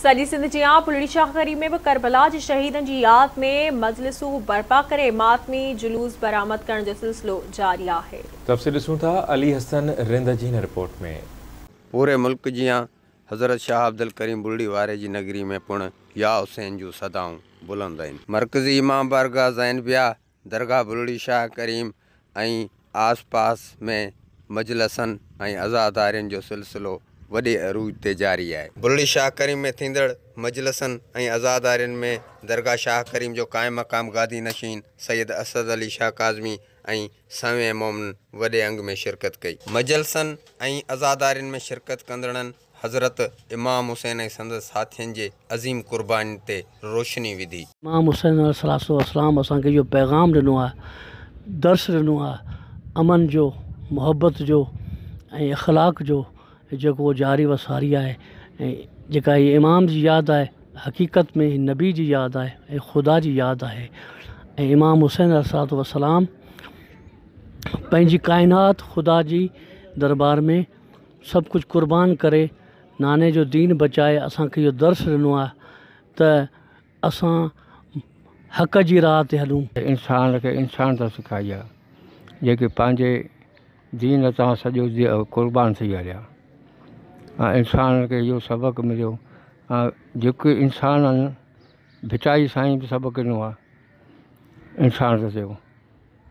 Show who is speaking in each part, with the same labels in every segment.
Speaker 1: سڄي سنڌ جيان بلڙي شاهه ڪريم ۾ به ڪربلا جي شهيدن جي ياد ۾ مجلسون برپا ڪري ماتمي جلوس برآمد ڪرڻ جو سلسلو جاري آهي.
Speaker 2: تفصيل ڏسون ٿا علي حسن رند جي هن رپورٽ ۾.
Speaker 3: پوري ملڪ جيان حضرت شاهه عبدالڪريم بلڙي واري جي نگري ۾ پڻ يا حسين جون صدائون بلند آهن. مرڪزي امام بارگاهه زينبيه، درگاهه بلڙي شاهه ڪريم ۽ آس پاس ۾ مجلسن ۽ عزادارين جو سلسلو وڏي عروج تي جاري آهي. بلڙي شاهه ڪريم ۾ ٿيندڙ مجلسن ۽ عزادارين ۾ درگاهه شاهه ڪريم جو قائم مقام گادي نشين سيد اسد علي شاهه ڪاظمي ۽ سوين مومنن وڏي انگ ۾ شرڪت ڪئي. مجلسن ۽ عزادارين ۾ شرڪت ڪندڙن حضرت امام حسين ۽ سندس ساٿين جي عظيم قربانين تي روشني وڌي.
Speaker 4: امام حسين عليه الصلوة والسلام اسان کي اهو پيغام ڏنو آهي، درس ڏنو آهي امن جو، محبت جو ۽ اخلاق جو جيڪو جاري و ساري آهي ۽ جيڪا هي امام جي ياد آهي حقيقت ۾ هي نبي جي ياد آهي ۽ خدا جي ياد آهي ۽ امام حسين عليه الصلوة والسلام پنهنجي ڪائنات خدا جي دربار ۾ سڀ ڪجهه قربان ڪري ناني جو دين بچائي اسان کي اهو درس ڏنو آهي ته اسان حق جي راهه تي هلون.
Speaker 5: انسان کي انسان ته سکائي آ جيڪي پنهنجي دين تان سڄو قربان ٿي هليا ۽ انسان کي اهو سبق مليو ۽ جيڪي انسان آهن ڀٽائي سائين به سبق ڏنو آهي انسان کي چيو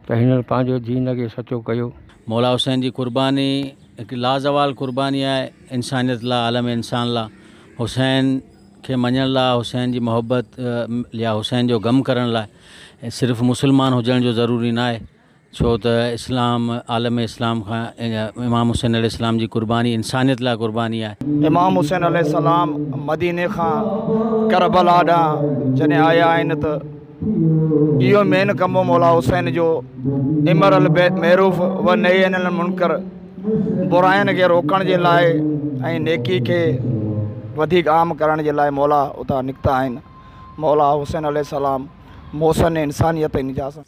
Speaker 5: ته هنن پنهنجو دين کي سچو ڪيو.
Speaker 6: مولا حسين جي قرباني هڪ لازوال قرباني آهي انسانيت لاء عالم انسان لاء حسين کي مڃڻ لاء حسين جي محبت يا حسين جو غم ڪرڻ لاء صرف مسلمان هجڻ جو ضروري ناهي ڇو ته اسلام عالم اسلام کان امام حسين عليه السلام جي قرباني انسانيت لاء قرباني آهي.
Speaker 7: امام حسين عليه السلام مديني کان ڪربلا ڏانهن جڏهن آيا آهن ته اهو مين ڪم هو مولا حسين جو امر بالمعروف و نهي عن المنڪر براين کي روڪڻ جي لاء ۽ نيڪي کي وڌيڪ عام ڪرڻ جي لاء مولا اتان نڪتا آهن مولا حسين عليه السلام محسن انسانيت ۽ نجات.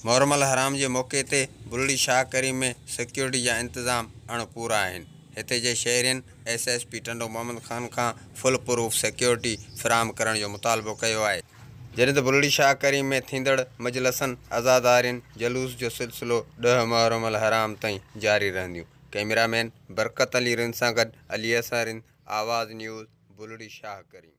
Speaker 3: محرم الحرام جي موقعي تي بلڙي شاهه ڪريم ۾ سيڪيورٽي جا انتظام اڻ پورا آهن. هتي جي شهرين S S P Tando Muhammad Khan کان فول پروف سيڪيورٽي فراهم ڪرڻ جو مطالبو ڪيو آهي. جڏهن ته بلڙي شاهه ڪريم ۾ ٿيندڙ مجلسن، عزادارين، جلوس جو سلسلو ڏهه محرم الحرام تائين جاري رهنديون. ڪئميرا مين برڪت علي رند سان گڏ علي حسن رند، آواز نيوز، بلڙي شاهه ڪريم.